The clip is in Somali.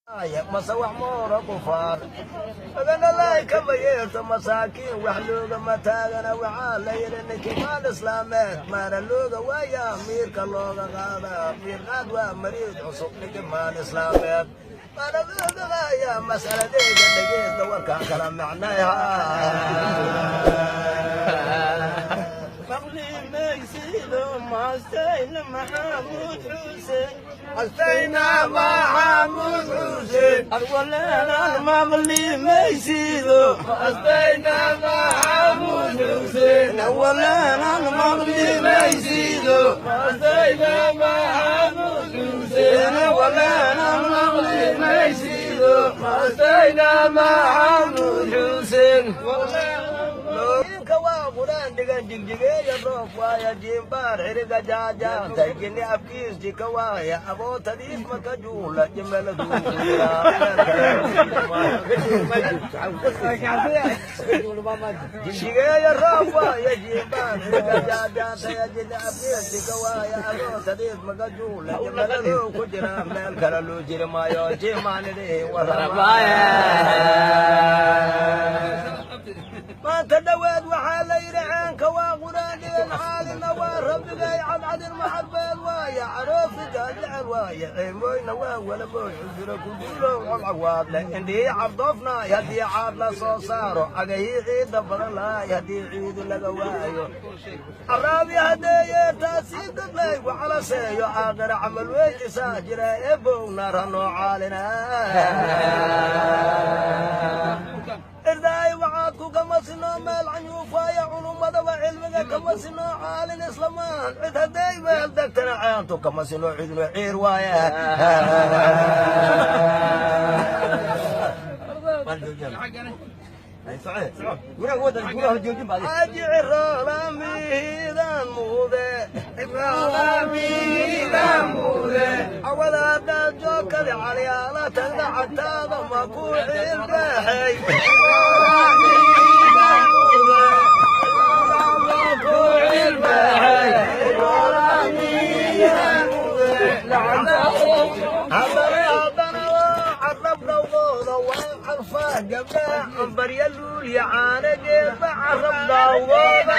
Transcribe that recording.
Mase wax moora kufaar maganalay kama yeerto masaakiin wax loogama taagana. Waxaa la yidhi ninkii maal islaameed maara looga waayaa miirka looga qaadaa miirqaad waa mariid cusub. Ninkii maal islaameed maara looga waayaa mas'aladeeda dhegeysta warkaan kala macnayha. Xuseyna Maxamuud Xuseen arwaleelan maqli maysido, Xuseyna Maxamuud Xuseen awaleelan maqli maysido, Xuseyna Maxamuud Xuseen awaleelan maqli maysido, Xuseyna Maxamuud Xuseen. Inka waa quraan dhigan jigjigeeya roob waaya jiimbaar xiriga jaajaantay jinni afkiis jika waaya abootadiis maka juula jimeladu. Jigjigeeya roob waaya jiimbaar xiriga jaajaantay jinni afkiis jika waaya abootadiis maka juula jimeladu ku jira meel kale loo jiri maayo jimaanidii waramaaya. Maanta dhowaad waxaa la yidhi ceenka waa quraan dhigan caalina waa rabbigay cadcadin maxarbeed waaya caroofiga jecel waaya ceymooyna waa walabooy cuduro kuduulow codcawaadle indhihii cabdoofnaay haddii caad la soo saaro cagahii ciidda badan lahay haddii ciidu laga waayo caraabi haddee yeertaa sii dadlay wacalaseeyo aaqira camal weydisaa jira eebow naara noo caalina. Irdaay waxaad ku kama sinoo meel canyuufaaya culummadaba cilmiga kama sinoo caalin islamaan cid hadday meel degtana ceentu kama sinoo cidno ciir waaye. Xaaji ciraalamiidan muude awadaadaad joogkadi calyaala tagda cagtaada ma ku ciilbeexay. Haddana waa carab dhawdooda waa carfaa gabdhaha cambarya luulya caanageedba carab dhawdooda.